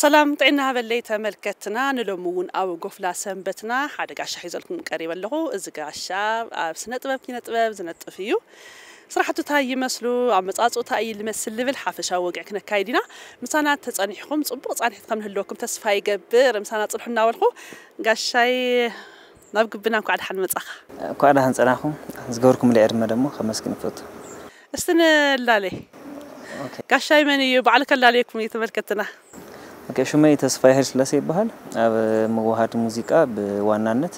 ሰላም ጥዕና ሃበለይ ተመልከትና፣ ንሎሚ እውን ኣብ ጎፍላ ሰንበትና ሓደ ጋሻ ሒዘልኩም ቀሪበ ኣለኹ። እዚ ጋሻ ኣብ ስነ ጥበብ፣ ኪነ ጥበብ ዝነጥፍ እዩ። ስራሕቱ እንታይ ይመስሉ፣ ኣመጻጽኡ እንታይ እዩ ዝመስል ዝብል ሓፈሻዊ ወግዒ ክነካይድ ኢና። ምሳና ተጸኒሕኩም ጽቡቕ ጻንሒት ከም ንህልወኩም ተስፋ ይገብር። ምሳና ጽንሑ እናበልኩ ጋሻይ ናብ ግብና እንኳዕ ደሓን መጻኻ። እንኳዕ ደሓን ጸናኹም። ዝገበርኩምለይ ዕድመ ደሞ ከመስግን እፈቱ። እስቲ ንላለ። ኦኬ። ጋሻይ መን እዩ? ባዕሉ ከላልየኩም እዩ ተመልከትና። ኦኬ፣ ሽመይ ተስፋይ ሃይለስላሴ ይበሃል። ኣብ ምውሃድ ሙዚቃ ብዋናነት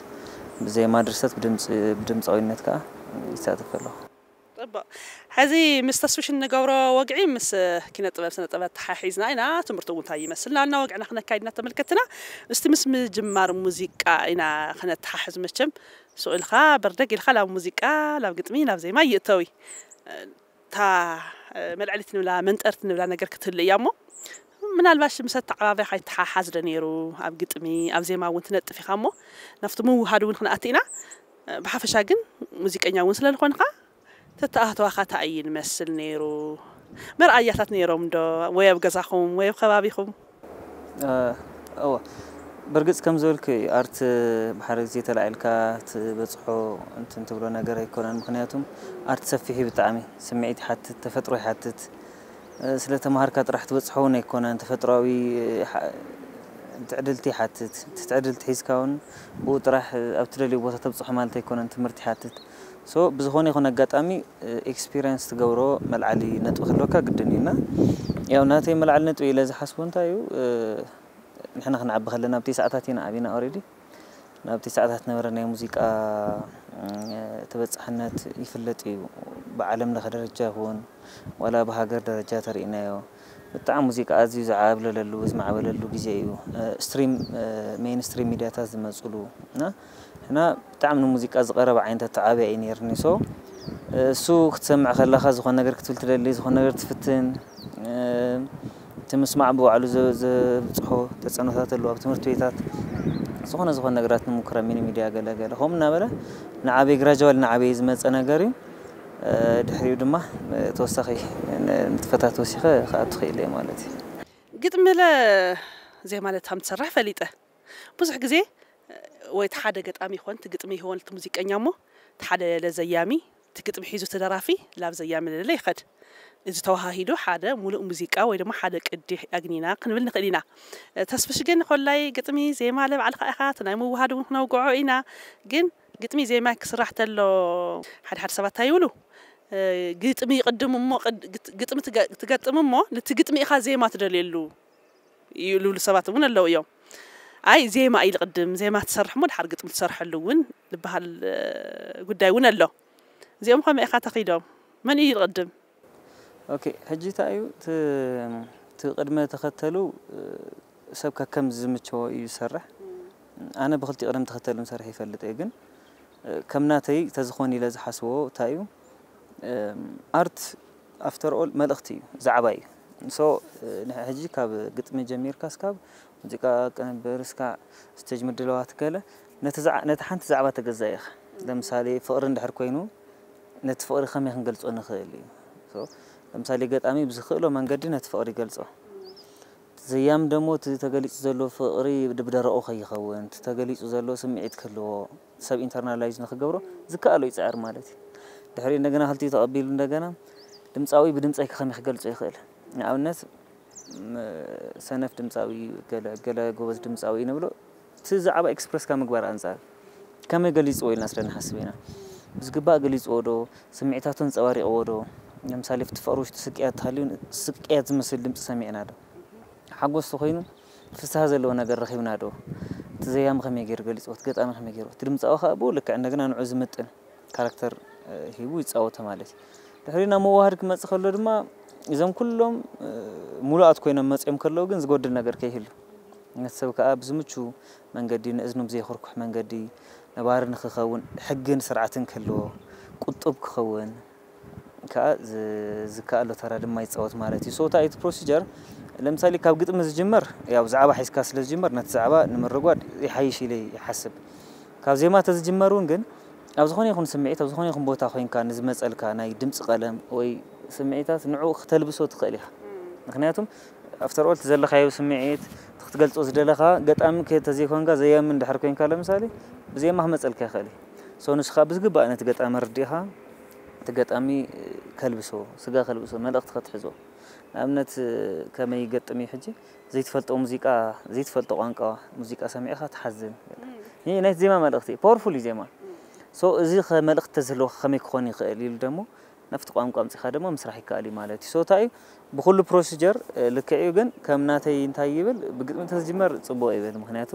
ብዜማ ድርሰት ብድምፂ-፣ ብድምፃዊነት ከዓ ይሳተፍ ኣለኹ። ጽቡቕ። ሕዚ ምስ ተስፍሽ እንገብሮ ወግዒ ምስ ኪነ ጥበብ፣ ስነ ጥበብ ተሓሒዝና ኢና። ትምህርቱ እውን እንታይ ይመስልና እና ወግዕና ክነካይድና ተመልከትና። እስቲ ምስ ምጅማር ሙዚቃ ኢና ክነተሓሕዝ። መቸም ስቕ ኢልካ በርደግ ኢልካ ላብ ሙዚቃ፣ ላብ ግጥሚ፣ ላብ ዜማ ይእተዊ። እታ፣ እ፣ መልዕሊት ንብላ፣ መንጠርት ንብላ ነገር ክትህሉ እያ እሞ፣ ምናልባሽ ምስ ኣተዓባብያ ካይተሓሓዝ ዶ ነይሩ? ኣብ ግጥሚ፣ ኣብ ዜማ እውን ትነጥፍ ኢኻ እሞ፣ ናብቲ ምውሃድ እውን ክንኣቲ ኢና። እ፣ ብሓፈሻ ግን ሙዚቀኛ እውን ስለ ዝኾንካ፣ ተተኣህተዋኻ እንታይ እዩ ንመስል ነይሩ? መርኣያታት ነይሮም ዶ? ወይ ኣብ ገዛኹም፣ ወይ ኣብ ከባቢኹም? እ፣ እወ። ብርግጽ ከም ዝበልኩ እዩ፣ ኣርት ብሓደ ግዜ ተላዒልካ ትበጽሖ እንትን ትብሎ ነገር ኣይኮነን። ምኽንያቱም ኣርት ሰፊሕ እዩ ብጣዕሚ። ስምዒት ይሓትት፣ ተፈጥሮ ይሓትት። እ፣ ስለ ተማሃርካ ጥራሕ ትበጽሖ እውን ኣይኮነን። ተፈጥሮኣዊ፣ እ፣ ሓ-፣ ትዕድልቲ ይሓትት። እቲ ትዕድልቲ ሒዝካ እውን ብኡ ጥራሕ፣ እ፣ ኣብ ትደልዮ ቦታ ተብጽሖ ማለት ኣይኮነን። ትምህርቲ ይሓትት። ሶ፣ ብዝኾነ ይኹን ኣጋጣሚ፣ እ፣ ኤክስፒሪየንስ ትገብሮ መልዓሊ ነጥቢ ክህልወካ ግድን እዩ። እና ያው ናተይ መልዓሊ ነጥቢ ኢለ ዝሓስቦ እንታይ እዩ፣ እ፣ ንሕና ክንዓቢ ከለና ኣብ ተስዓታት ኢና ዓቢና ኦሬዲ። ናብ ተስዓታት ነበረ ናይ ሙዚቃ፣ እ፣ ተበጻሕነት ይፍለጥ እዩ። ብዓለም ለኸ ደረጃ ይኹን ዋላ ብሃገር ደረጃ ተርኢናዮ። ብጣዕሚ ሙዚቃ ኣዝዩ ዝዓብለለሉ፣ ዝማዕበለሉ ግዜ እዩ። እ፣ ስትሪም፣ እ፣ ሜይንስትሪም ሚድያታት ዝመጽሉ እና ንሕና ብጣዕሚ ንሙዚቃ ዝቐረበ ዓይነት ኣተዓብያ እዩ ነይርኒ። ሶ፣ እ፣ እሱ ክትሰምዕ ከለኻ ዝኾነ ነገር ክትብል ትደሊ፣ ዝኾነ ነገር ትፍትን፣ እ፣ እቲ ምስማዕ ብባዕሉ ዘ-፣ ዘብጽሖ ተጽዕኖታት ኣለዎ። ኣብ ትምህርቲ ቤታት ዝኾነ ዝኾነ ነገራት ንሙክራ፣ ሚኒ ሚድያ፣ ገለ ገለ ከምኡ እናበለ ንዓበይ ግራጅዋል ንዓበይ ዝመጸ ነገር እዩ። እ፣ ድሕሪኡ ድማ፣ እ፣ ተወሳኺ ን-፣ ንጥፈታት ወሲኸ ክኣቱ ክኢለ እየ ማለት እዩ። ግጥሚ ለ ዜማ ለ ታም ትሰርሕ ፈሊጠ። ብዙሕ ግዜ፣ እ፣ ወይ እቲ ሓደ ገጣሚ ይኾን፣ እቲ ግጥሚ ይኾን፣ እቲ ሙዚቀኛ እሞ፣ እቲ ሓደ ለ ዘያሚ፣ እቲ ግጥሚ ሒዙ እቲ ደራፊ ላብ ዘያሚ ለለ ይኸድ። እዚ ተዋሃሂዱ ሓደ ሙሉእ ሙዚቃ ወይ ድማ ሓደ ቅዲ ኣግኒና ክንብል ንኽእል ኢና። እ፣ ተስፍሽ ግን ኮላይ ግጥሚ፣ ዜማ ለ ባዕልኻ ኢኻ፣ እቲ ናይ ምውሃድ እውን ክነውግዖ ኢና። ግን ግጥሚ ዜማ ክስራሕ ተሎ፣ ሓደ ሓደ ሰባት እንታይ ይብሉ? እ፣ ግጥሚ ይቕድም እሞ፣ ቅድ-፣ ግጥ-፣ ግጥሚ ትገ-፣ ትገጥም እሞ፣ ነቲ ግጥሚ ኢኻ ዜማ ትደልየሉ ይብሉ ሰባት እውን ኣለዉ እዮም። ኣይ፣ ዜማ እዩ ዝቕድም፣ ዜማ ትሰርሕ እሞ፣ ድሓር ግጥሚ ትሰርሐሉ እውን ዝበሃል፣ እ፣ ጉዳይ እውን ኣሎ። እዚኦም ከመይ ኢኻ ተኺዶም? መን እዩ ዝቕድም? ኦኬ፣ ሕጂ እንታይ እዩ? እቲ፣ እቲ ቅድመ ተኸተሉ፣ እ፣ ሰብ ከከም ዝምቸዎ እዩ ዝሰርሕ። ኣነ ብኽልቲኡ ቅደም ተኸተል ምሰርሕ ይፈልጥ እየ፣ ግን፣ እ፣ ከም ናተይ ተዝኾን ኢለ ዝሓስቦ እንታይ እዩ? እም፣ ኣርት ኣፍተር ኦል መልእኽቲ እዩ፣ ዛዕባ እዩ። ሶ፣ እ፣ ንሕ-፣ ሕጂ ካብ ግጥሚ ጀሚርካ እስካብ ሙዚቃ ቅንብር፣ እስካብ ስቴጅ ምድላዋት ገለ፣ ነቲ ዛዕ-፣ ነቲ ሓንቲ ዛዕባ ተገዛኢ ኢኻ። ለምሳሌ ፍቕሪ እንድሕር ኮይኑ፣ ነቲ ፍቕሪ ከመይ ክንገልጾ ንኽእል እዩ? ሶ፣ ለምሳሌ ገጣሚ ብዝኽእሎ መንገዲ ነቲ ፍቕሪ ይገልጾ። ዘያም ደሞ እቲ ተገሊጹ ዘሎ ፍቕሪ ብደረቑ ከይኸውን፣ እቲ ተገሊጹ ዘሎ ስምዒት ክህልዎ፣ ሰብ ኢንተርናላይዝ ንኽገብሮ ዝከኣሎ ይጽዕር ማለት እዩ። ድሕሪኡ እንደገና ክልቲኡ ተቐቢሉ እንደገና ድምጻዊ ብድምጸይ ከመይ ክገልጾ ይኽእል? ንኣብነት፣ ም-፣ ሰነፍ ድምጻዊ፣ ገለ፣ ገለ ጎበዝ ድምጻዊ ንብሎ፣ እቲ ዛዕባ ኤክስፕረስ ካብ ምግባር ኣንጻር ከመይ ገሊጽዎ ኢልና ስለ ንሓስብ ኢና። ብዝግባእ ገሊጽዎ ዶ? ስምዒታቱ ኣንጸባሪቕዎ ዶ? ለምሳሌ፣ ኣብቲ ፍቕሪ ውሽጢ ስቅያት ተሃልዩ፣ ስቅያት ዝመስል ድምጺ ሰሚዕና ዶ? ሓጎስ ተኾይኑ፣ ፍስሃ ዘለዎ ነገር ረኺብና ዶ? እቲ ዘያሚ ከመይ ገይሩ ገሊጽዎ? እቲ ገጣሚ ከመይ ገይሩ? እቲ ድምጻዊ ከኣ ብኡ ልክዕ እንደገና ንዑ ዝምጥን ካራክተር፣ እ፣ ሂቡ ይጻወቶ ማለት እዩ። ድሕሪ ናብ መዋሃድ ክመጽእ ከሎ ድማ፣ እዞም ኩሎም፣ እ፣ ሙሉኣት ኮይኖም መጺኦም ከለዉ ግን ዝጎድል ነገር ከይህሉ፣ ነቲ ሰብ ከኣ ብዝምቹ መንገዲ፣ ንእዝኑ ብዘይኹርኩሕ መንገዲ፣ ነባሪ ንኽኸውን፣ ሕግን ስርዓትን ክህልዎ፣ ቁጡብ ክኸውን ከኣ ዝ-፣ ዝከኣሎ ተራ ድማ ይጻወት ማለት እዩ። ሶ፣ እንታይ እዩ እቲ ፕሮሲጀር? ለምሳሌ፣ ካብ ግጥሚ ዝጅመር፣ ያው፣ ዛዕባ ሒዝካ ስለ ዝጅመር፣ ነቲ ዛዕባ ንምርጓድ ይሓይሽ ኢለ ይሓስብ። ካብ ዜማ ተዝጅመር እውን ግን፣ ኣብ ዝኾነ ይኹን ስምዒት፣ ኣብ ዝኾነ ይኹን ቦታ ኮይንካ ንዝመጸልካ ናይ ድምጺ ቀለም ወይ ስምዒታት ንዕኡ ክተልብሶ ትኽእል ኢኻ። ምኽንያቱም፣ ኣፍተር ኦል እቲ ዘለኻዮ ስምዒት፣ እቲ ክትገልጾ ዝደለኻ፣ ገጣሚ ከ-፣ ተዘይኮንካ፣ ዘያሚ እንድሕር ኮንካ፣ ለምሳሌ ብዜማ ክመጸልካ ይኽእል እዩ። ሶ ንስኻ ብዝግባእ ነቲ ገጣሚ ኣረዲእኻ፣ እቲ ገጣሚ ከልብሶ፣ ስጋ ከልብሶ፣ መልእኽቲ ከትሕዞ። ንኣብነት ከመይ ይገጥም እዩ ሕጂ፣ ዘይትፈልጦ ሙዚቃ፣ ዘይትፈልጦ ቋንቋ ሙዚቃ ሰሚዕኻ ትሓዝን። ይህ ናይቲ ዜማ መልእኽቲ፣ ፓወርፉል እዩ ዜማ። ሶ እዚ ከ-፣ መልእኽቲ ተዝህልወካ ከመይ ክኾን ይኽእል ኢሉ ደሞ ናብቲ ቋንቋ ኣምጺኻ ደሞ ምስራሕ ይከኣል እዩ ማለት እዩ። ሶ እንታይ እዩ፣ ብኹሉ ፕሮሲጀር፣ እ፣ ልክዕ እዩ፣ ግን ከም ናተይ እንታይ ይብል፣ ብግጥሚ እንተዝጅመር ጽቡቕ ይብል። ምኽንያቱ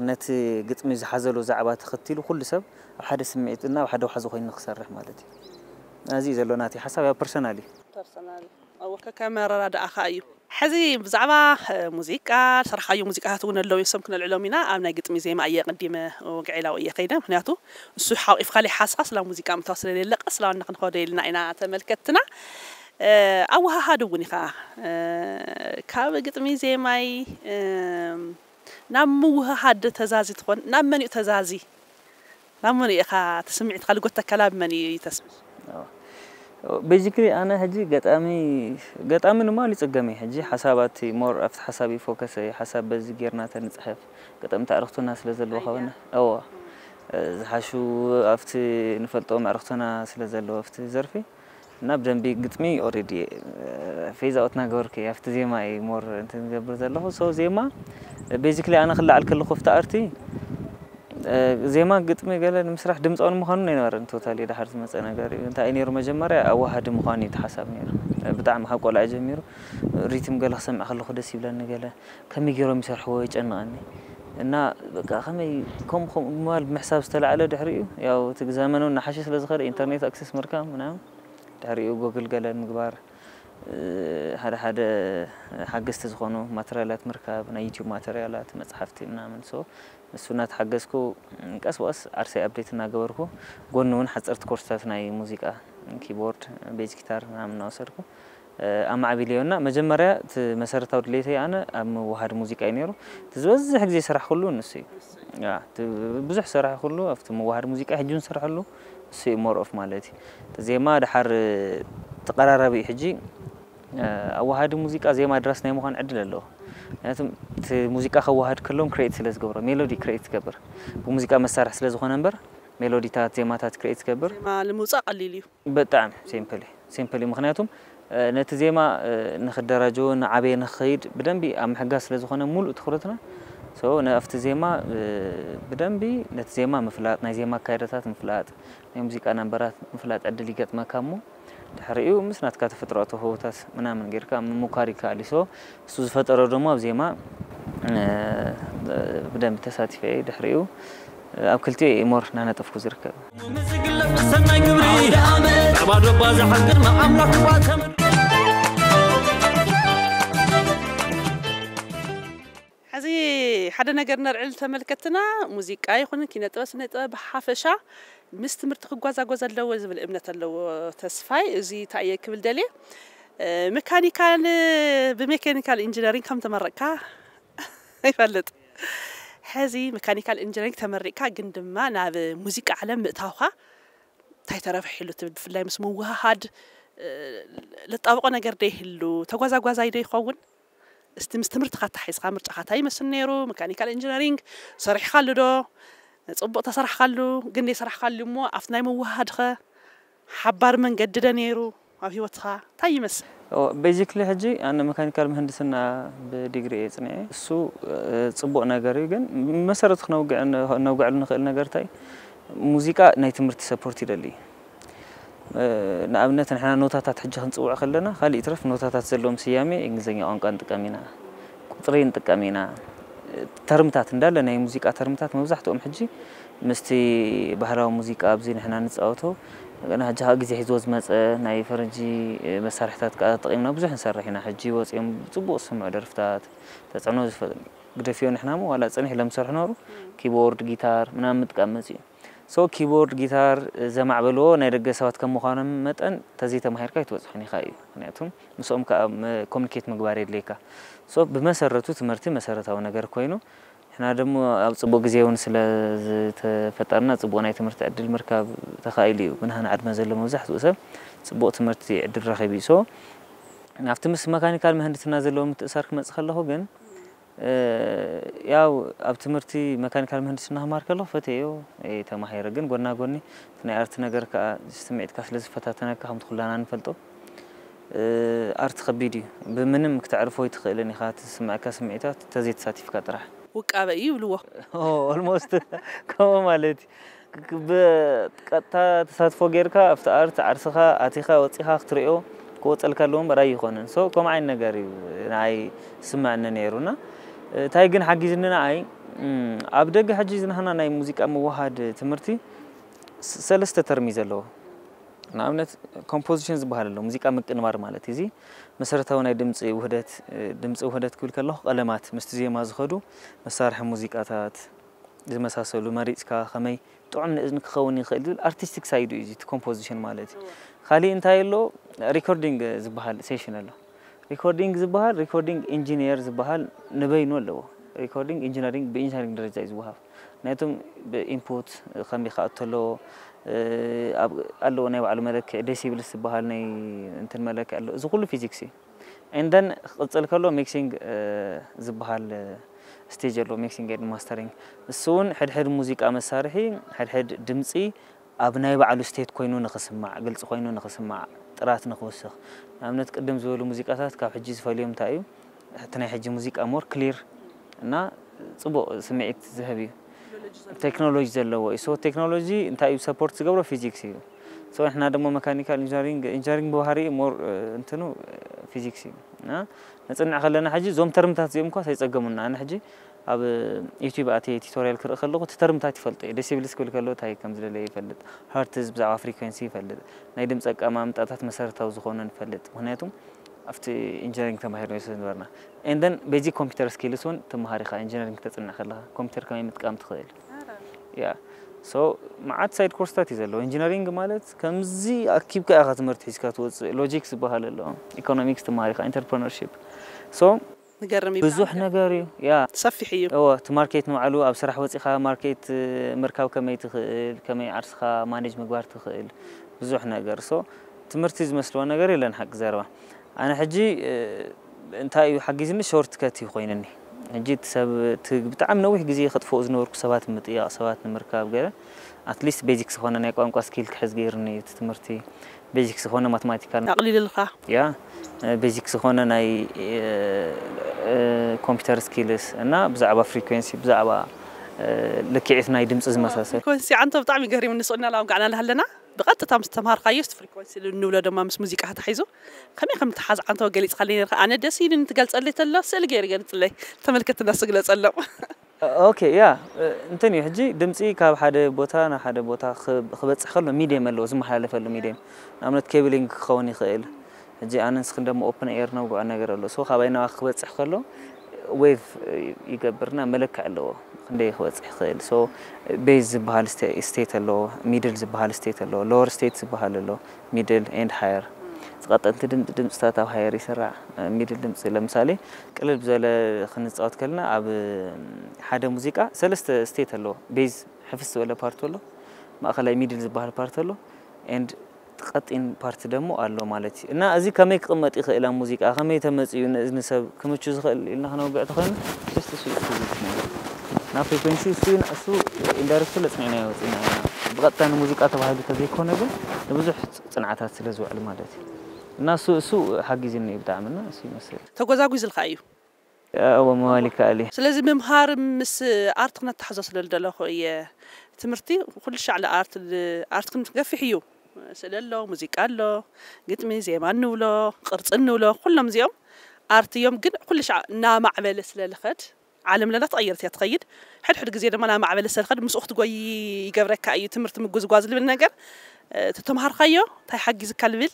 ነቲ ግጥሚ ዝሓዘሎ ዛዕባ ተኸቲሉ ኩሉ ሰብ ኣብ ሓደ ስምዒት እና ኣብ ሓደ ዋሕዚ ኮይኑ ንክሰርሕ ማለት እዩ። እዚ እዩ ዘሎ ናተይ ሓሳብ፣ ያው ፐርሰናል እዩ። ፐርሰናል። እወ፣ ከከም ኣረዳድኣኻ እዩ። ሕዚ ብዛዕባ፣ እ፣ ሙዚቃ፣ ዝሰርሓዮ ሙዚቃታት እውን ኣለዉ እዮም፣ እሶም ክነልዕሎም ኢና። ኣብ ናይ ግጥሚ ዜማ እየ ቀዲመ ወግዒ ኢላዊ እየ ከይደ። ምኽንያቱ እሱ ሓቂፍካ ለይሓዝካ ስላ ሙዚቃ ምእታው ስለሌለ ቀስ ኢልና ክንኸዶ ኢልና ኢና ተመልከትና። እ፣ ኣወሃሃድ እውን ኢኻ፣ እ፣ ካብ ግጥሚ ዜማይ፣ እ፣ ናብ ምውህሃድ ተዛዚ ትኾን? ናብ መን እዩ ተዛዚ? ናብ መን እዩ ኢኻ እቲ ስምዒትካ ልጎተካ ናብ መን እዩ ተስምሽ? ኣዎ። ቤዚክሊ ኣነ ሕጂ ገጣሚ፣ ገጣሚ ንማል ይጽገም እየ። ሕጂ ሓሳባት ሞር ኣብቲ ሓሳብ እዩ ፎከስ እየ። ሓሳብ በዚ ጌርና ተንጽሕፍ። ገጠምቲ ኣዕርኽትና ስለ ዘለዎ ኣያ። ከበና። እዎ። እ፣ ዝሓሹ ኣብቲ ንፈልጦም ኣዕርኽትና ስለ ዘለዎ ኣብቲ ዘርፊ። እና ብደንቢ ግጥሚ ኦልሬዲ ፌዝ ኣውት እናገበርኩ እየ። ኣብቲ ዜማ እየ ሞር እንትን ዝገብር ዘለኹ። ሶ ዜማ ቤዚክሊ ኣነ ክለዓል ከለኹ ኣብቲ ኣርቲ፣ እ፣ ዜማ ግጥሚ ገለ ንምስራሕ ድምፃዊ ንምዃኑ ኣይነበረን ቶታሊ ድሓር ዝመፀ ነገር እዩ። እንታይ እዩ ነይሩ መጀመርያ ኣዋሃዲ ምዃኑ እዩ እቲ ሓሳብ ነይሩ። እ፣ ብጣዕሚ ካብ ቆልዓ ጀሚሩ ሪትም ገለ ክሰምዕ ከለኹ ደስ ይብለኒ፣ ገለ ከመይ ገይሮም ይሰርሕዎ ይጨንቐኒ። እና በቃ ከመይ ከምኡ ከምኡ ምባል ብምሕሳብ ዝተላዕለ ድሕሪኡ ያው እቲ ዘመኑ እናሓሸ ስለ ዝኸደ ኢንተርኔት ኣክሰስ ምርካብ ምናምን ድሕሪኡ ጎግል ገለ ምግባር፣ እ፣ ሓደ ሓደ ሓገዝቲ ዝኾኑ ማተርያላት ምርካብ፣ ናይ ዩቲዩብ ማተርያላት፣ መጽሓፍቲ ምናምን። ሶ ንሱ እናተሓገዝኩ ቀስ ብቐስ ዓርሰይ ኣፕዴት እናገበርኩ፣ ጎኒ እውን ሓጸርቲ ኮርስታት ናይ ሙዚቃ፣ ኪቦርድ፣ ቤዝ ጊታር ምናምን እናወሰድኩ፣ እ፣ ኣማዕቢለዮ። እና መጀመርያ እቲ መሰረታዊ ድሌተይ ኣነ ኣብ ምውሃድ ሙዚቃ እዩ ነይሩ። እቲ ዝበዝሕ ግዜ ዝሰራሕኩሉ ንሱ እዩ። ያ፣ እቲ ብዙሕ ዝሰራሕኩሉ ኣብቲ ምውሃድ ሙዚቃ ሕጂ እውን ዝሰርሐሉ እሱ እዩ ሞር ኦፍ ማለት እዩ። እቲ ዜማ ድሓር ተቐራራቢ እዩ። ሕጂ፣ እ፣ ኣወሃዲ ሙዚቃ ዜማ ድራስ ናይ ምዃን ዕድል ኣለዎ። ምክንያቱም እቲ ሙዚቃ ከወሃድ ከለውን ክሬት ስለ ዝገብሮ፣ ሜሎዲ ክሬት ዝገብር ብሙዚቃ መሳርሒ ስለ ዝኾነ እምበር፣ ሜሎዲታት፣ ዜማታት ክሬት ዝገብር ዜማ ንምውጻእ ቀሊል እዩ። ብጣዕሚ ሲምፕል እዩ፣ ሲምፕል እዩ። ምክንያቱም፣ እ፣ ነቲ ዜማ፣ እ፣ ንክደራጀዎ፣ ንዓበየ ንክኸይድ ብደንቢ ኣብ ምሕጋዝ ስለ ዝኾነ ሙሉእ ትኹረትና። ሶ፣ ነ-፣ ኣብቲ ዜማ፣ እ፣ ብደንቢ ነቲ ዜማ ምፍላጥ፣ ናይ ዜማ ኣካይዳታት ምፍላጥ፣ ናይ ሙዚቃ ናምበራት ምፍላጥ ዕድል ይገጥመካ እሞ፣ ድሕሪኡ ምስ ናትካ ተፈጥሮኣዊ ተውህቦታት ምናምን ጌርካ ምሙካር ይከኣል እዩ። ሶ፣ እሱ ዝፈጠሮ ደሞ ኣብ ዜማ፣ እ፣ ብደንቢ ተሳቲፈ እየ። ድሕሪኡ ኣብ ክልቲኡ እየ ሞር እናነጠፍኩ ዝርከብ። ንዝግለጽ ሰናይ ግብሪ፣ ብዓባ ዶባ ዝሓግር ንኣምላኽ ክባተ ምድሪ። ሕዚ ሓደ ነገር ነልዕል ተመልከትና፣ ሙዚቃ ይኹን ኪነ ጥበብ፣ ስነ ጥበብ ብሓፈሻ ምስ ትምህርቲ ክጓዛጎዝ ኣለዎ ዝብል እምነት ኣለዎ ተስፋይ። እዚ እንታይ እየ ክብል ደልየ፣ እ፣ መካኒካል፣ ብሜካኒካል ኢንጂነሪንግ ከም ተመረቅካ ይፈልጥ። ሕዚ መካኒካል ኢንጂነሪንግ ተመሪቅካ ግን ድማ ናብ ሙዚቃ ዓለም ምእታውካ እንታይ ተረብሕ ኢሉ ትብል? ብፍላይ ምስ ምውህሃድ፣ እ፣ ለጣብቆ ነገር ዶ ይህሉ? ተጓዛጓዛይ ዶ ይኸውን? እስቲ ምስ ትምህርትኻ ኣተሓሒዝካ ምርጫኻ እንታይ ይመስል ነይሩ? መካኒካል ኢንጂነሪንግ ሰሪሕካሉ ዶ? ጽቡቕ ተሰራሕካሉ፣ ግን ዘይሰራሕካሉ እሞ ኣብቲ ናይ ምውህሃድኸ ሓባር መንገዲ ዶ ነይሩ ኣብ ህይወትኻ? እንታይ ይመስል? ኦ፣ ቤዚክሊ ሕጂ ኣነ መካኒካል ምህንድስና ብዲግሪ እየ ጽኒዐ። እሱ፣ እ፣ ጽቡቕ ነገር እዩ፣ ግን መሰረቱ ክነውግዕ-፣ ነውግዕሉ ንኽእል ነገር እንታይ? ሙዚቃ ናይ ትምህርቲ ሰፖርት ይደሊ። እ፣ ንኣብነት ንሕና ኖታታት ሕጂ ክንጽውዕ ከለና፣ ካልእ ይትረፍ ኖታታት ዘለዎም ስያሜ እንግሊዝኛ ቋንቋ ንጥቀም ኢና፣ ቁጽሪ ንጥቀም ኢና። ተርምታት እንዳለ ናይ ሙዚቃ ተርምታት መብዛሕትኦም ሕጂ ምስቲ ባህላዊ ሙዚቃ ኣብዚ ንሕና ንጻወቶ፣ ገና ሕጂ ካብ ግዜ ሒዝዎ ዝመጸ ናይ ፈረንጂ መሳርሕታት ከኣ ተጠቒምና ብዙሕ ንሰርሕ ኢና። ሕጂ ወጺኦም ብጽቡቕ ዝስምዑ ደርፍታት፣ ተጽዕኖ ዝፈ-፣ ግደፍዮ ንሕና እሞ ዋላ ጽንሕ ኢሎም ዝሰርሑ ነበሩ። ኪቦርድ፣ ጊታር ምናምን ምጥቃም መጺኡ። ሶ ኪቦርድ፣ ጊታር ዘማዕበልዎ ናይ ደገ ሰባት ከም ምዃኖም መጠን ተዘይተማሂርካ ኣይትበጽሖን ኢኻ እዩ። ምክንያቱም ምስኦም ከኣ መ-፣ ኮሙኒኬት ምግባር የድልየካ። ሶ ብመሰረቱ ትምህርቲ መሰረታዊ ነገር ኮይኑ፣ ንሕና ደሞ ኣብ ጽቡቕ ግዜ እውን ስለ ዝተፈጠርና ጽቡቕ ናይ ትምህርቲ ዕድል ምርካብ ተኻኢሉ እዩ። ብናህና ዕድመ ዘሎ መብዛሕትኡ ሰብ ጽቡቕ ትምህርቲ ዕድል ረኺቡ እዩ። ሶ ናብቲ ምስ መካኒካል ምህንድስና ዘለዎ ምትእሳር ክመጽእ ከለኹ ግን፣ እ፣ ያው ኣብ ትምህርቲ መካኒካል ምህንድስና ክማር ከለኹ ፈትየዮ፣ እ፣ ተማሂረ። ግን ጎና ጎኒ እቲ ናይ ኣርት ነገር ከኣ ስምዒትካ ስለ ዝፈታተነካ፣ ከምቲ ኩላና ንፈልጦ፣ እ፣ ኣርት ከቢድ እዩ። ብምንም ክተዕርፎ ኣይትኽእልን ኢኻ፣ እቲ ዝስምዐካ ስምዒታት ተዘይተሳቲፍካ ጥራሕ። ውቃበ እዩ ይብልዎ። ኦ፣ ኦልሞስት ከምኡ ማለት እዩ። ክ-፣ ክ-፣ ብቀጥታ ተሳትፎ ጌርካ ኣብቲ ኣርት ዓርስኻ ኣቲኻ ወጺኻ ክትርእዮ ክወጸልካ ኣለዎ እምበር ኣይኾነን። ሶ፣ ከምኡ ዓይነት ነገር እዩ ንዓይ ዝስምዐኒ ነይሩ እና፣ እንታይ ግን ሓጊዝኒ ንዓይ፣ እም፣ ኣብ ደገ ሕጂ ዝናህና ናይ ሙዚቃ ምውሃድ ትምህርቲ ስ-፣ ሰለስተ ተርም እዩ ዘለዎ። ንኣብነት ኮምፖዚሽን ዝበሃል ኣሎ፣ ሙዚቃ ምቅንባር ማለት እዩ። እዚ መሰረታዊ ናይ ድምጺ ውህደት፣ ድምጺ ውህደት ክብል ከለኹ ቀለማት ምስቲ ዜማ ዝኸዱ መሳርሒ ሙዚቃታት ዝመሳሰሉ መሪጽካ ከመይ ጥዑም ንእዝኒ ክኸውን ይኽእል ዝብል ኣርቲስቲክ ሳይዱ እዩ እዚ እቲ ኮምፖዚሽን ማለት እዩ። እወ። ካሊእ እንታይ ኣሎ? ሪኮርዲንግ ዝበሃል ሴሽን ኣሎ። ሪኮርዲንግ ዝበሃል፣ ሪኮርዲንግ ኢንጂነር ዝበሃል ንበይኑ ኣለዎ። ሪኮርዲንግ ኢንጂነሪንግ ብኢንጂነሪንግ ደረጃ እዩ ዝወሃብ። ምክንያቱም ብኢንፑት ከመይ ክኣቱ ኣለዎ፣ እ፣ ኣብ፣ ኣለዎ ናይ ባዕሉ መለክዒ፣ ዴሲብልስ ዝበሃል ናይ እንትን መለክዒ ኣሎ። እዚ ኩሉ ፊዚክስ እዩ። ኤንደን ክቕጽል ከሎ ሚክሲንግ፣ እ፣ ዝበሃል፣ እ፣ ስቴጅ ኣሎ፣ ሚክሲንግ ኤንድ ማስተሪንግ። እሱ እውን ሕድሕድ ሙዚቃ መሳርሒ፣ ሕድሕድ ድምጺ ኣብ ናይ ባዕሉ ስቴት ኮይኑ ንኽስማዕ፣ ግልጺ ኮይኑ ንኽስማዕ፣ ጥራት ንኽውስኽ። ንኣብነት ቅድም ዝበሉ ሙዚቃታት ካብ ሕጂ ዝፈልዮም እንታይ እዩ? እቲ ናይ ሕጂ ሙዚቃ ሞር ክሊር እና ጽቡቕ ስምዒት ዝህብ እዩ። ቴክኖሎጂ ዘለዎ እዩ። ሶ ቴክኖሎጂ እንታይ እዩ ሰፖርት ዝገብሮ? ፊዚክስ እዩ። ሶ ንሕና ደሞ መካኒካል ኢንጂነሪንግ፣ ኢንጂነሪንግ ብባህሪኡ ሞር፣ እ፣ እንትኑ፣ እ፣ ፊዚክስ እዩ። እና ነጽንዕ ከለና ሕጂ እዞም ተርምታት እዚኦም እኳ ኣይጸገሙና። ኣነ ሕጂ ኣብ ዩቲዩብ ኣትየ ቱቶሪያል ክርኢ ከለኹ እቲ ተርምታት ይፈልጦ እየ። ዴሲብልስ ክብል ከሎ እንታይ ከም ዝደለየ ይፈልጥ። ሀርትዝ ብዛዕባ ፍሪኩዌንሲ ይፈልጥ። ናይ ድምፂ ኣቀማምጣታት መሰረታዊ ዝኾነ ንፈልጥ። ምክንያቱም ኣብቲ ኢንጂነሪንግ ተማሂርና ስለ ዝነበርና። ኤንደን ቤዚክ ኮምፒውተር ስኪልስ እውን ትመሃር ኢኻ፣ ኢንጂነሪንግ ክተጽንዕ ከለኻ ኮምፒውተር ከመይ ምጥቃም ትኽእል። ያ። ሶ መዓት ሳይድ ኮርስታት እዩ ዘለዎ። ኢንጂነሪንግ ማለት ከምዚ ኣኪብካ ኢኻ ትምህርቲ ሒዝካ ትወጽእ። ሎጂክስ ዝበሃል ኣሎ፣ ኢኮኖሚክስ ትመሃር ኢኻ፣ ኢንተርፕረነርሺፕ። ሶ ንገርም እዩ። ብዙሕ ነገር እዩ። ያ። ሰፊሕ እዩ። እወ፣ እቲ ማርኬት ንባዕሉ ኣብ ስራሕ ወጺኻ ማርኬት፣ እ፣ ምርካብ ከመይ ትኽእል፣ ከመይ ዓርስኻ ማኔጅ ምግባር ትኽእል፣ ብዙሕ ነገር። ሶ ትምህርቲ ዝመስልዎ ነገር የለን ሓቂ ዘረባ። ኣነ ሕጂ፣ እ፣ እንታይ እዩ ሓጊዝኒ? ሾርት ከት እዩ ኮይንኒ። ሕጂ እቲ ሰብ፣ እቲ ብጣዕሚ ነዊሕ ግዜ ከጥፍኦ ዝነበርኩ ሰባት ምጥያቕ፣ ሰባት ንምርካብ ገለ፣ ኣትሊስት ቤዚክ ዝኾነ ናይ ቋንቋ ስኪል ክሕዝ ገይርኒ እዩ እቲ ትምህርቲ። ቤዚክ ዝኾነ ማትማቲካል ኣቕሊልልካ። ያ፣ እ፣ ቤዚክ ዝኾነ ናይ፣ እ፣ እ፣ ኮምፒውተር ስኪልስ እና ብዛዕባ ፍሪኩዌንሲ፣ ብዛዕባ፣ እ፣ ልክዒት ናይ ድምፂ ዝመሳሰል። ፍሪኮንሲ ዓንቶ ብጣዕሚ ገሪሙኒ። ስቕና ላም ጋዕና እናሃለና ብቐጥታ ምስ ተምሃርካዮ፣ እቲ ፍሪኮንሲ እንብሎ ድማ ምስ ሙዚቃ ተታሒዙ ከመይ ከም ተሓዝ ዓንቶ ገሊጽካለይ ነርካ። ኣነ ደስ ኢሉኒ ትገልጸለይ ተሎ፣ ስእሊ ገይሩ ገልጽለይ። ተመልከትና ስግለጸሎም። ኦኬ፣ ያ፣ እንትን እዩ። ሕጂ ድምጺ ካብ ሓደ ቦታ ናብ ሓደ ቦታ ኽ-፣ ክበጽሕ ከሎ ሚድየም ኣለዎ፣ ዝመሓላለፈሉ ሚድየም። ንኣብነት ኬብሊንግ ክኸውን ይኽእል። ሕጂ ኣነ ንስኽን ደሞ ኦፕን ኤር ነውግዖ ነገር ኣሎ። ሶ ካባይ ናባኺ ክበጽሕ ከሎ ዌቭ ይገብርና መለክዒ ኣለዎ። ክንደይ ክበጽሕ ይኽእል። ሶ ቤዝ ዝበሃል ስቴ-፣ ስቴት ኣለዎ፣ ሚድል ዝበሃል ስቴት ኣለዎ፣ ሎወር ስቴት ዝበሃል ኣሎ፣ ሚድል ኤንድ ሃየር። ዝቐጠንቲ ድም-፣ ድምጽታት ኣብ ሃየር ይስራዕ። ሚድል ድምጺ ለምሳሌ ቅልል ብዘለ ክንጻወት ከለና ኣብ ሓደ ሙዚቃ ሰለስተ ስቴት ኣለዎ። ቤዝ ሕፍስ ዝበለ ፓርት ኣሎ፣ ማእከላይ ሚድል ዝበሃል ፓርት ኣሎ፣ ኤንድ ቀጢን ፓርት ደሞ ኣሎ ማለት እዩ። እና እዚ ከመይ ክቕመጥ ይኽእል ኣብ ሙዚቃ፣ ከመይ ተመጺኡ ንእዝኒ ሰብ ክምቹ ዝኽእል ኢልና ክነውግዕ ተኾይኑ፣ just እሱ እዩ ክዝርዝር ነይሩ። ናብ ፍሪኩዌንሲ እሱ እዩ፣ እሱ ኢንዳይሬክትሊ ኣጽኒዕናዮ ወጺእና ኢና። ብቐጥታ ንሙዚቃ ተባሂሉ ተዘይኮነ ግን ንብዙሕ ጽ-፣ ጽንዓታት ስለ ዝውዕል ማለት እዩ። እና እሱ፣ እሱ ሓጊዝኒ እዩ ብጣዕሚ፣ እና እሱ ይመስል። ተጎዛጒዝልካ እዩ። እወ፣ ምባል ይከኣል እዩ። ስለዚ ምምሃር ምስ ኣርት ክነተሓዞ ስለ ዝደለኹ እየ። ትምህርቲ ኩሉ ሻዕ ንኣርት፣ ኣርት ክንገፊሕ እዩ። ስእሊ ኣሎ፣ ሙዚቃ ኣሎ፣ ግጥሚ፣ ዜማ እንብሎ፣ ቅርጺ እንብሎ፣ ኩሎም እዚኦም ኣርት እዮም። ግን ኩሉ ሻዕ እናማዕበለ ስለ ዝኸድ፣ ዓለም ለና ተቐየረት እያ ትኸይድ። ሕድሕድ ግዜ ድማ እናማዕበለ ስለ ዝኸድ፣ ምስኡ ክትጎይ ይገብረካ እዩ። ትምህርቲ ምጉዝጓዝ ዝብል ነገር፣ እ፣ ተተምሃርካዮ እንታይ ሓጊዝካ ዝብል፣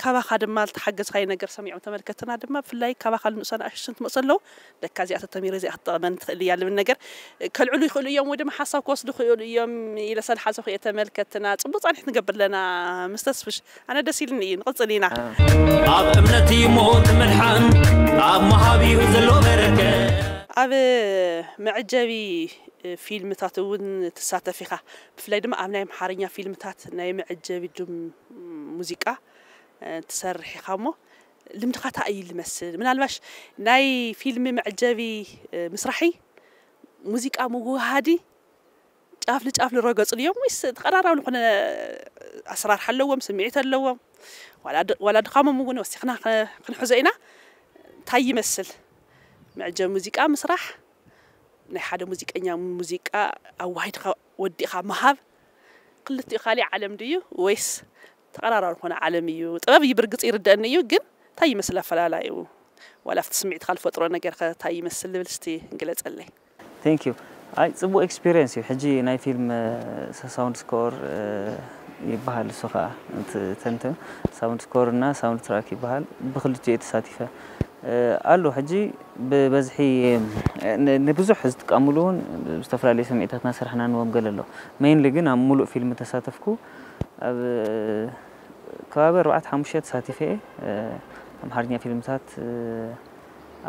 ካባኻ ድማ ዝተሓገዝካዮ ነገር ሰሚዖም ተመልከትና ድማ፣ ብፍላይ ካባኻ ንኡሳን ኣሽሽን ትመጽእ ኣለዉ፣ ለካ እዚኣ ተተሚረ እዚኣ ክትጠቕመኒ ትኽእል እያ ዝብል ነገር፣ እ፣ ከልዕሉ ይኽእሉ እዮም፣ ወይ ድማ ሓሳብ ክወስዱ ይኽእሉ እዮም ኢለ ስለ ዝሓሰብኩ እየ ተመልከትና። ጽቡቕ ጻንሒት ንገብር ኣለና ምስ ተስፍሽ። ኣነ ደስ ኢልኒ እዩ፣ ንቕጽል ኢና። ኣብ እምነት እዩ ሞት ምድሓን፣ ኣብ ምሃብ እዩ ዘሎ በረከት። ኣብ መዐጀቢ ፊልምታት እውን ትሳተፍ ኢኻ። ብፍላይ ድማ ኣብ ናይ ኣምሓርኛ ፊልምታት ናይ መዐጀቢ ድም-፣ ሙዚቃ ትሰርሕ ኢኻ እሞ፣ ልምድኻ እንታይ እዩ ዝመስል? ምናልባሽ ናይ ፊልም መዐጀቢ ምስራሒ ሙዚቃ ምውሃዲ ጫፍ ንጫፍ ዝረገፁ ድዮም ወይስ ተቐራራቢ ዝኾነ ኣሰራርሓ ኣለዎም፣ ስምዒት ኣለዎም? ዋላ ድኻሞም እውን ወሲኽና ክንሕዞ ኢና። እንታይ ይመስል መዐጀቢ ሙዚቃ ምስራሕ? ናይ ሓደ ሙዚቀኛ ሙዚቃ ኣዋሂድካ ወዲእኻ ምሃብ ክልቲኡ ካሊእ ዓለም ድዩ ወይስ ተቐራራቢ ዝኾነ ዓለም እዩ? ጥበብ እዩ ብርግፅ ይርደአኒ እዩ፣ ግን እንታይ ይመስል ኣፈላላዩ? ዋላ ኣብቲ ስምዒትካ ዝፈጥሮ ነገር ከ እንታይ ይመስል ዝብል እስቲ ግለፀለይ። Thank you። ኣይ ፅቡቅ experience እዩ። ሕጂ ናይ ፊልም ሳውንድ ስኮር ይበሃል፣ እሱ ከዓ ተንትን ሳውንድ ስኮር እና ሳውንድ ትራክ ይበሃል። ብክልቲኡ እየ ተሳቲፈ ኣሎ። ሕጂ ብበዝሒ ንብዙሕ ዝጥቀምሉ እውን ዝተፈላለዩ ስምዒታት እናሰራሕና ንዎም ገለ ኣሎ። ሜይንሊ ግን ኣብ ሙሉእ ፊልም ተሳተፍኩ። ኣብ ከባቢ ኣርባዕተ ሓሙሽተ ተሳቲፈ እየ። ኣምሓርኛ ፊልምታት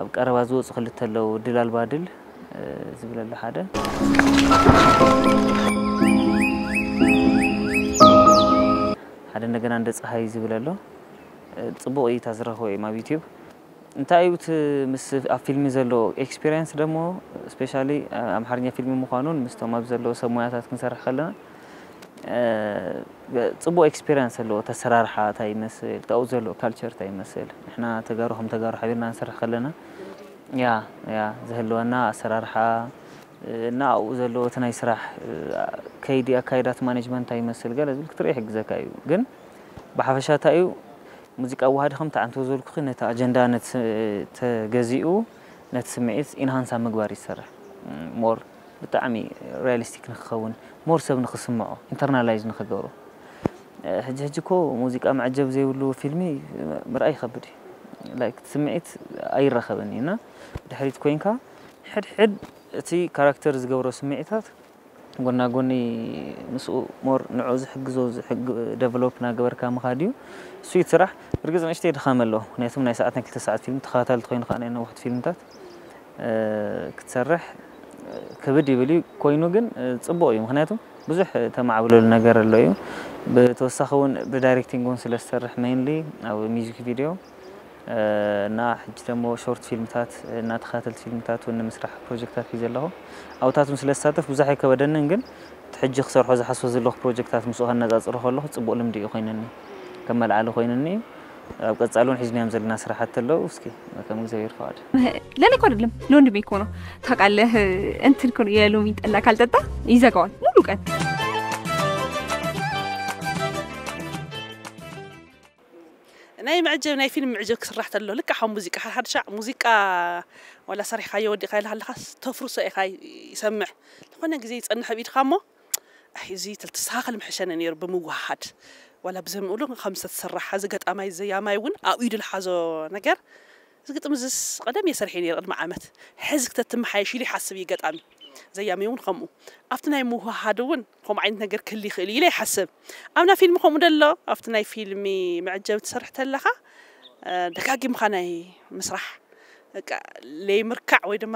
ኣብ ቀረባ ዝወፁ ክልተ ኣለዉ፣ ድል ኣልባ ድል ዝብል ኣሎ ሓደ፣ ሓደ እንደገና እንደ ፀሃይ ዝብል ኣሎ። ፅቡቕ እይታ ዝረኽቦ እዮም ኣብ ዩቲዩብ። እንታይ እዩ እቲ ምስ ኣብ ፊልሚ ዘሎ ኤክስፒሪየንስ ደሞ፣ ስፔሻሊ ኣምሓርኛ ፊልሚ ምዃኑን ምስቶም ኣብ ዘለዉ ሰብ ሞያታት ክንሰርሕ ከለና ፅቡቕ ኤክስፒሪየንስ ኣለዎ። ተሰራርሓ እንታይ ይመስል፣ ካብኡ ዘሎ ካልቸር እንታይ ይመስል፣ ንሕና ተጋሩ ከም ተጋሩ ሓቢርና ንሰርሕ ከለና ያ ያ ዝህልወና ኣሰራርሓ እና ኣብኡ ዘለዎ እቲ ናይ ስራሕ ከይዲ ኣካይዳት ማኔጅመንት እንታይ ይመስል ገለ ዝብል ክትርኢ ይሕግዘካ እዩ። ግን ብሓፈሻ እንታይ እዩ ሙዚቃ ኣዋሃዲ ከም ተዓንቶ ዘልኩኺ ነቲ ኣጀንዳ ነቲ ተገዚኡ ነቲ ስምዒት ኢንሃንስ ኣብ ምግባር ይሰርሕ። ሞር ብጣዕሚ ሪያሊስቲክ ንክኸውን፣ ሞር ሰብ ንክስምዖ፣ ኢንተርናላይዝ ንክገብሮ። ሕጂ ሕጂ እኮ ሙዚቃ መዐጀብ ዘይብሉ ፊልሚ ምርኣይ ይኸብድ እዩ። ላይክ ስምዒት ኣይረኸብን እዩ እና ብድሕሪት ኮይንካ ሕድሕድ እቲ ካራክተር ዝገብሮ ስምዒታት ጎና ጎኒ ምስኡ ሞር ንዑ ዝሕግዞ ደቨሎፕ ናገበርካ ምኻድ እዩ። እሱ እዩ እቲ ስራሕ። ብርግፅ ንእሽተይ ድኻም ኣለዎ፣ ምክንያቱም ናይ ሰዓት ናይ ክልተ ሰዓት ፊልም ተኸታታሊ ተኮይኑ ከዓ ናይ ነዋሕቲ ፊልምታት ክትሰርሕ ክብድ ይብል እዩ። ኮይኑ ግን ፅቡቕ እዩ፣ ምክንያቱም ብዙሕ ተማዕብለሉ ነገር ኣሎ እዩ። ብተወሳኺ እውን ብዳይሬክቲንግ እውን ስለ ዝሰርሕ ሜይንሊ ኣብ ሚዚክ ቪድዮ እና ሕጂ ደሞ ሾርት ፊልምታት እና ተኸታተልቲ ፊልምታት እውን ንምስራሕ ፕሮጀክታት ሒዘ ኣለኹ። ኣብታት እውን ስለ ዝሳተፍ ብዙሕ ኣይከበደንን፣ ግን እቲ ሕጂ ክሰርሖ ዝሓስቦ ዘለኹ ፕሮጀክታት ምስኡ ከነፃፅሮ ከለኹ ፅቡቕ ልምዲ እዩ ኮይኑኒ፣ ከም መልዓሊ ኮይኑኒ እዩ። ኣብ ቀፃሊ እውን ሒዝናዮም ዘለና ስራሕቲ ኣለዉ። እስኪ ከም እግዚኣብሔር ፍቓድ። ለእኔ እኮ አይደለም ለወንድሜ እኮ ነው ታውቃለህ። እንትን እኮ ነው የሎሚ ጠላ ካልጠጣ ይዘጋዋል ሙሉ ቀን። ናይ መዐጀብ ናይ ፊልም መዐጀብ ክስራሕ ተሎ ልክዕ ከም ሙዚቃ ሓድሻዕ ሙዚቃ ዋላ ሰሪሕካዮ ወዲእካ ኢልካ ኣለካ ተፍርሶ ኢካ ይሰምዕ ዝኾነ ግዜ ይፀንሕ ኣብ ኢድካ እሞ ኣይ እዚ ተልተስተካከል ምሐሸነ ነይሩ ብምውሃድ ዋላ ብዘምእሉ ከም ዝተሰራሓ እዚ ገጣማይ ዘያማይ እውን ኣብ ኢዱ ዝሓዞ ነገር እዚ ግጥም እዚስ ቀደም እየ ሰሪሐ ነይረ ቅድሚ ዓመት ሕዚ ክተትመሓየሽ ኢሉ ይሓስብ እዩ ገጣሚ ዘያሚ እውን ከምኡ ኣብቲ ናይ ምውሃሃድ እውን ከምኡ ዓይነት ነገር ክህል ይኽእል እዩ ኢለ ይሓስብ ኣብና ፊልሚ ከምኡ ደሎ ኣብቲ ናይ ፊልሚ መዐጀብ ትሰርሕ ተለኻ ደጋጊምካ ናይ ምስራሕ ለይምርካዕ ወይ ድማ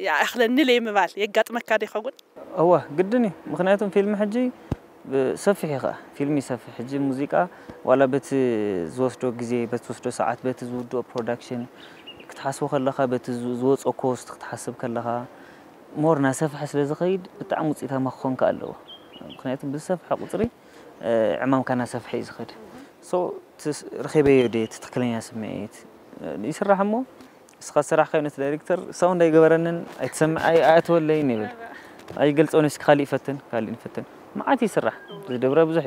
ይኣኽለኒ ለይምባል የጋጥመካ ዶ ይኸውን? እወ ግድን እዩ። ምኽንያቱም ፊልም ሕጂ ሰፊሕ እዩ ኸዓ ፊልም ይሰፍሕ። ሕጂ ሙዚቃ ዋላ በቲ ዝወስዶ ግዜ፣ በቲ ዝወስዶ ሰዓት፣ በቲ ዝውድኦ ፕሮዳክሽን ክትሓስቦ ከለኻ፣ በቲ ዝወፅኦ ኮስት ክትሓስብ ከለኻ ሞር እናሰፍሐ ስለ ዝኸይድ ብጣዕሚ ውፅኢታማ ክኾንካ ኣለዎ። ምኽንያቱም ብዝሰፍሐ ቁፅሪ ዕማምካ እናሰፍሐ እዩ ዝኸድ። ሶ ረኺበዮ ድየ እቲ ትኽክለኛ ስምዒት ይስራሕ እሞ እስኻ ዝሰራሕካዮ ነቲ ዳይሬክተር ሳውንድ ኣይገበረንን ኣይትሰምዕ ኣይኣተወለይን ይብል ኣይገልፆን እስኪ ካሊእ ፈትን ካሊእ ንፈትን መዓት ይስራሕ ዝደብረ ብዙሕ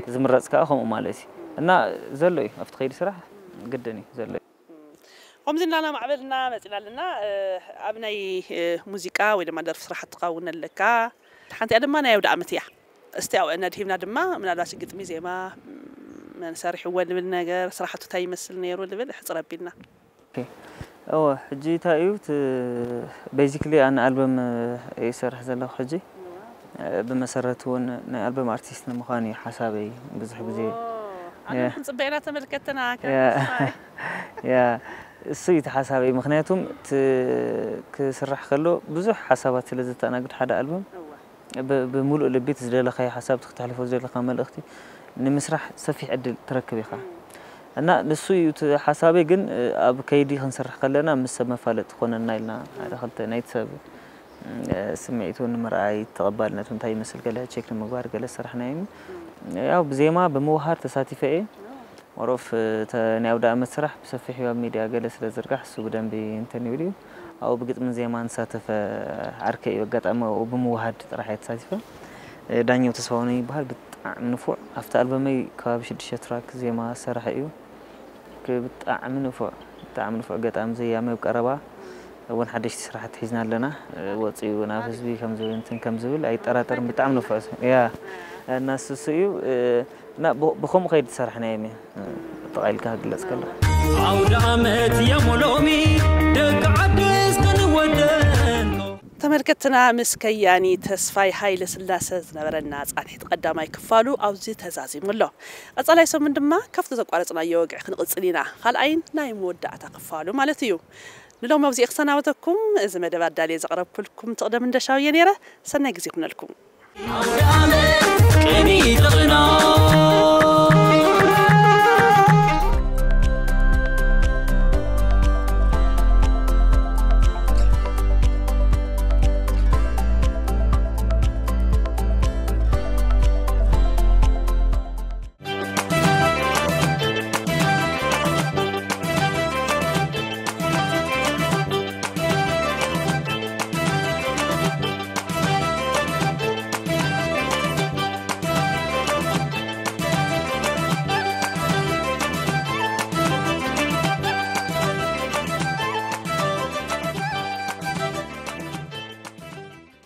እዩ ዝምረፅ ከዓ ከምኡ ማለት እዩ እና ዘሎ እዩ ኣብቲ ከይዲ ስራሕ ግድን እዩ ዘሎ እዩ ከምዚ እናና ማዕበልና መፂና ኣለና ኣብ ናይ ሙዚቃ ወይ ድማ ደርፊ ስራሕትኻ እውን ኣለካ ሓንቲ ድማ ናይ ኣውደ ዓመት እያ እስቲ ኣብአና ድሂብና ድማ ምናልባት ግጥሚ ዜማ መን ሰሪሕዎ ንብል ነገር ስራሕቱ እንታይ ይመስል ነይሩ ንብል ሕፅር ኣቢልና እወ ሕጂ እንታይ እዩ basically ኣነ ኣልበም እየ ዝሰርሕ ዘለኹ ሕጂ ብመሰረቱ እውን ናይ ኣልበም ኣርቲስት ንምዃን እዩ ሓሳበይ ብዙሕ ግዜ ክንፅበ ኢና ተመልከትና ያ እሱ እዩ እቲ ሓሳበይ ምክንያቱም ክስራሕ ከሎ ብዙሕ ሓሳባት ስለ ዘተኣናግድ ሓደ ኣልበም ብምሉእ ልቢ እቲ ዝደለኻዮ ሓሳብ እቲ ክተሕልፎ ዝደለኻ መልእኽቲ ንምስራሕ ሰፊሕ ዕድል ትረክብ ኢኻ። እና ንሱ እዩ እቲ ሓሳበይ። ግን ኣብ ከይዲ ክንሰርሕ ከለና ምስ ሰብ መፋለጥ ትኾነና ኢልና ሓደ ክልተ ናይቲ ሰብ ስምዒት እውን ንምርኣይ፣ ተቐባልነት እንታይ ይመስል ገለ ቸክ ንምግባር ገለ ዝሰራሕናዮም። ያው ብዜማ ብምውሃድ ተሳቲፈ እየ። ሞሮፍ ናይ ኣውደ ኣመት ስራሕ ብሰፊሕ ኣብ ሚድያ ገለ ስለ ዝርጋሕ እሱ ብደንቢ እንተን ይብል እዩ። ኣብኡ ብግጥምን ዜማን ዝሳተፈ ዓርከይ እዩ። ኣጋጣሚ ኣብኡ ብምውሃድ ጥራሕ እየ ተሳቲፈ። ዳኛው ተስፋሁን ይበሃል። ብጣዕሚ ንፉዕ። ኣብቲ ኣልበመይ ከባቢ ሽዱሽተ ትራክ ዜማ ዝሰረሐ እዩ። ብጣዕሚ ንፉዕ፣ ብጣዕሚ ንፉዕ ገጣሚ። ዘያሚ ኣብ ቀረባ እውን ሓደሽቲ ስራሕቲ ሒዝና ኣለና። ወፂኡ ናብ ህዝቢ ከም ዝብል እንትን ከም ዝብል ኣይጠራጠርን። ብጣዕሚ ንፉዕ ሰብ። ያ፣ እና ንሱ እዩ። እና ብ-፣ ብኸምኡ ከይድ ዝሰራሕናዮም እዩ። ጠቓኢልካ ክግለፅ ከሎ። ኣውደ ዓመት የሞ ሎሚ ደቂ ዓዲ እስከ ንወደን። ተመልከትና፣ ምስ ከያኒ ተስፋይ ሃይለ ስላሰ ዝነበረና ጻንሒት ቀዳማይ ክፋሉ ኣብዚ ተዛዚሙ ኣሎ። ቀጻላይ ሰሙን ድማ ካብቲ ዘቋረጽናዮ ወግዒ ክንቕጽል ኢና። ካልኣይን ናይ መወዳእታ ክፋሉ ማለት እዩ። ንሎሚ ኣብዚ ክሰናበተኩም፣ እዚ መደብ ኣዳልየ ዘቕረብኩልኩም ትቕደም እንደሻው እየ ነይረ። ሰናይ ግዜ ይኹነልኩም።